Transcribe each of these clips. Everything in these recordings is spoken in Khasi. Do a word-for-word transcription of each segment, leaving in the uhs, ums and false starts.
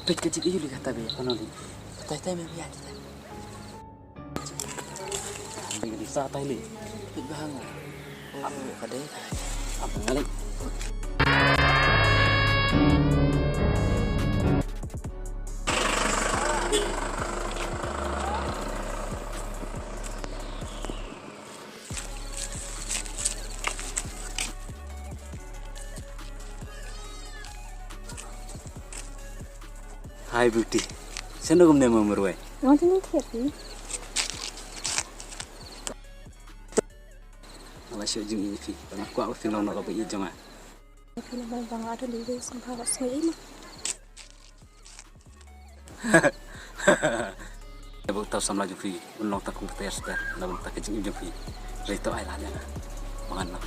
Peit ka jingïohi kata be, pano li. Tai tai me bia tai. Bing di sa tai li. Peit ba hang. Ap ka dei tai. Ap ngali. Hi beauty. Shen da kumne ma marwei. Nga jingïeit phi. Nga la shu jingïeit phi. Nga kwah ba phin long noh kaba ïeit jong nga. Phi long ba nga da lei lei sngewbha ba sngewbha. Ïa ba uta u samla jong phi un long tang kumta ïa sdang na ba uta ka jingim jong phi. Hynrei to ai lad ïa nga ba ngan long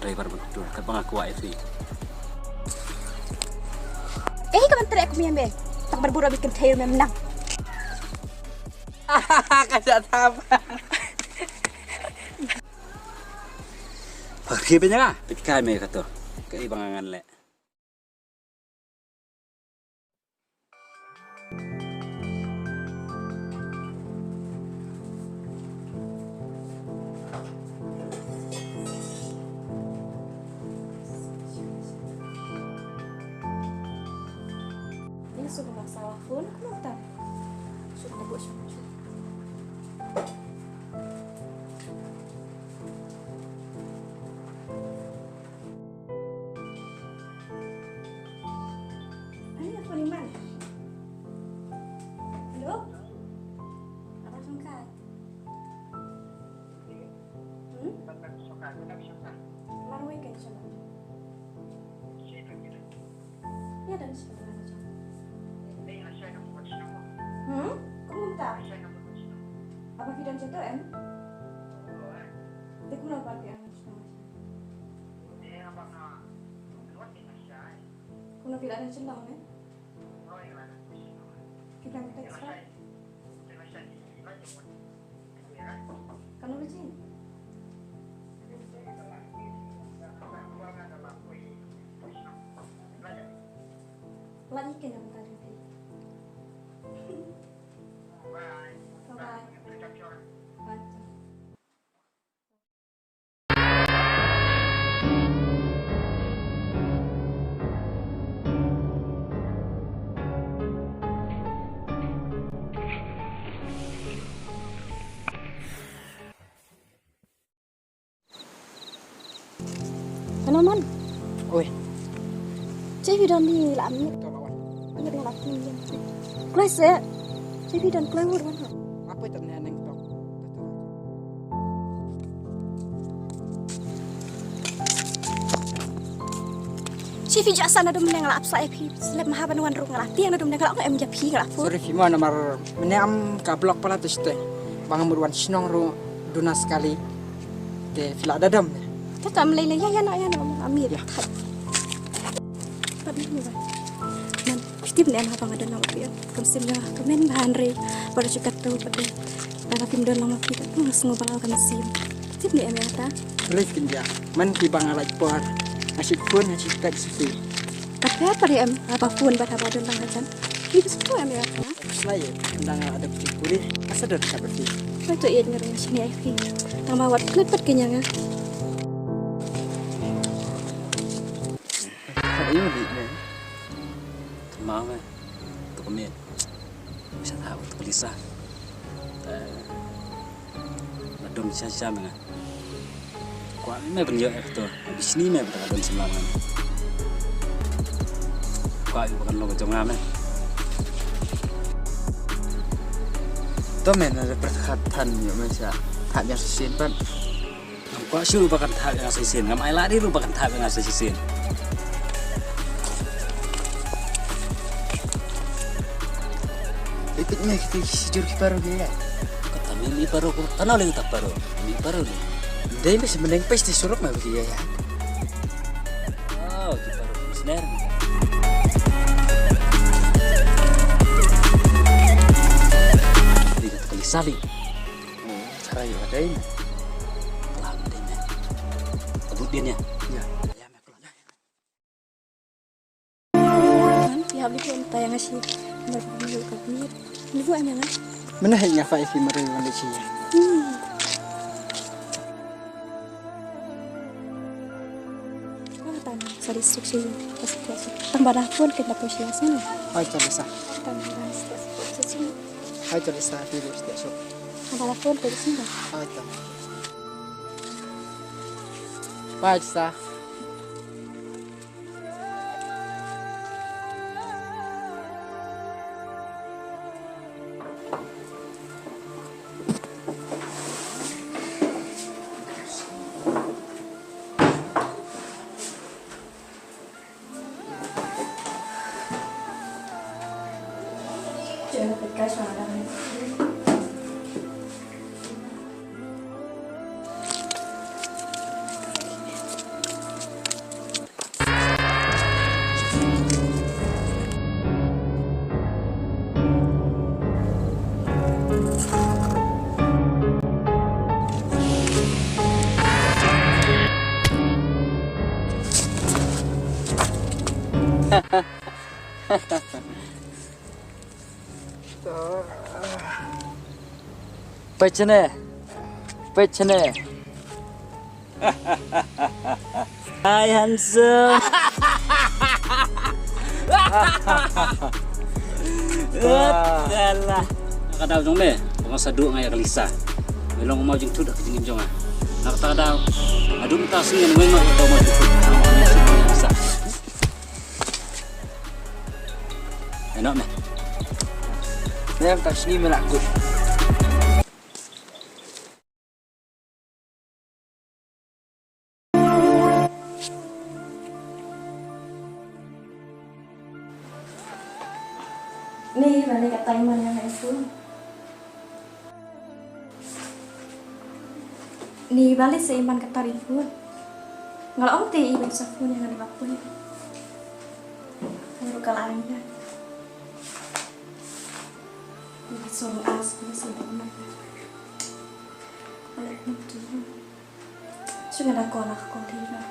driver ban ktur katba nga kwah ïa phi. Eh, ka ban treh kum ïa me. Tang ban burom ïa kynthei me mynta. Ka shah tam. Pha khie beiñ ïa nga. Peit kai me kato. Kaei ba ngan leh. Ïa, shu ba nga sawa phone kumta. Shu ba buh shu. Ai, phone i man. Hello? Abang Shongkai. Hmm? Marwei kan shalom. Ïa, don shalom. Hmm? Kumta? Aba phi don shalom em? Te kumno ba phi an shalom? Kumno phi la don shalom em? Phi dang text ba? Kano ba jin? Lait ïa kane ka jingpeit. Bye. Bye. Bye. Hello, man. Oi. Che phi don ni la mi. To la wan. Ni la mi. Kloi se. Che phi don kloi wur wan. Apa itu ni neng to? Che phi ja sa na dum neng la ap sa e phi. Slep maha ban wan rung la. Tiang na dum neng la em ja phi la. Sorry phi mo namar mene am ka block pala tu site. Bang mur wan shnong ru duna sekali. Te phi la dadam. Te tam lei lei ya ya na ya na amir. Ya. Pat ni ba. Nan, phi tip ne em haba nga don lang ma phi em. Kam sim nga, ka men ba hynrei. Ba da chukat tu, ba da. Da ka phim don lang ma phi, ka phi nga sngew ba nga kam sim. Tip ne em ïa ta. Please kin ja. Man phi ba nga lait por. Asyik phone, asyik text phi. Ka phi apa em, haba phone ba haba don lang ka jan. Phi ba sngewthuh em ïa ta. Slai, ynda nga la dep phi pule, nga sa don ka ba phi. Ba to ïeit nga rung shane ai phi. Tang ba wat klet pat ka nya nga. Sa ïa u dih me. Tma me. To ka miet. Sa tha u to ka Lisa. Te. La dom sha sha me nga. Kwah me ban ïoh eh to. Bishni me ban ka don sha me nga. Kwah ïoh ban long ka jong nga me. To me na da pyrkhat than ïoh me sha. Tha ïa shisien ban. Ngam kwah shuh ba kan thap ïa nga sa shisien, ngam ai lad ruh ba kan thap ïa nga sa shisien. Ipit me kita sijur ki paru dia. Kata me mi paru ko, kano lagi tak paru? Mi paru ni. Dei me semeneng pes di surok me bagi ya. Oh, ki paru sner. Dia kata kali sali. Sarai wa dei me. Kala dei me. Kebut dia nya. Ya. Hap leit buh mynta ïa nga shi. Mar ba ngi ïoh ka miet. Leit buh em ïa nga. Mynne hei nga phai phi mar wan leit shi. Hmm. Nga tang sa district shi. Tang ba da phone ka da poi shi asal. Hai, to Lisa. Tang ba da district shi. Hai, to Lisa, phi leit shi. Tang ba da phone ka da shi. Hai, to. Bye, Lisa. Peit shane. Peit shane. Hi, handsome. Wah. Alah. Ka daw jong me, ba nga sa duh nga ïa ka Lisa. Me long mo jingthut ha ka jingim jong nga. Na kata ka daw, nga duh mynta sngi ngan weng noh ïa ka mo jingthut. Nga sa duh nga ïa ka Lisa. Ïa noh me. Me em, tang sngi me lah kut. Ni, balei katta ïa man ïa nga ïa phone? Ni, balei sa ïa man katta ïa phone? Nga la ong te i ban sa phone ïa nga, la phone ïa nga. Nga ruh ka la ong ïa nga. Nga shu as, nga shu as. Balei kumtu? Shu nga da call, nga call te ïa nga.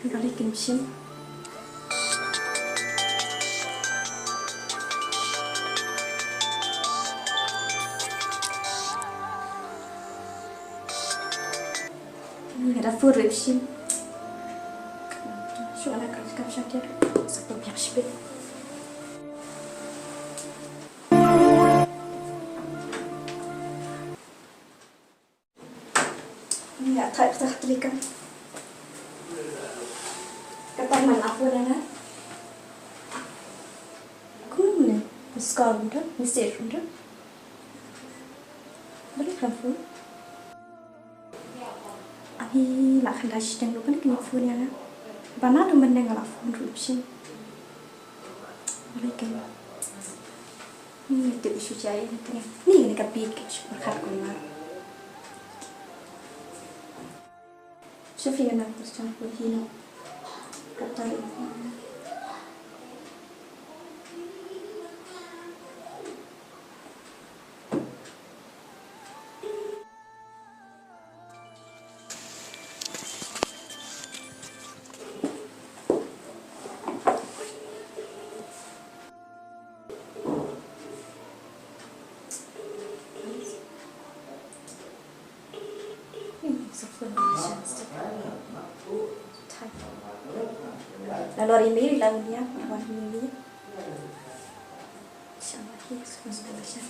Nga leh kin shim. Nga da phone ruh im shim. Shu nga da ka kam sha tiar. Sa pynbiang shipit. Nga thait ka tlikam. Ka tang man apu na na. Kumne, miss call udah, message udah. Balik ka phone. Ani la khan da shiteng lu kan kini phone ïa nga. Bana du mendeng la phone ruh shin. Balik ka. Ni tu shu jai ni tu. Ni ni ka bit ka shu berkat kumar. Shu fi nga na ku shan ku hino. Kata. Nalor email la unia, wan email. Inshallah, yes, mas bela sha.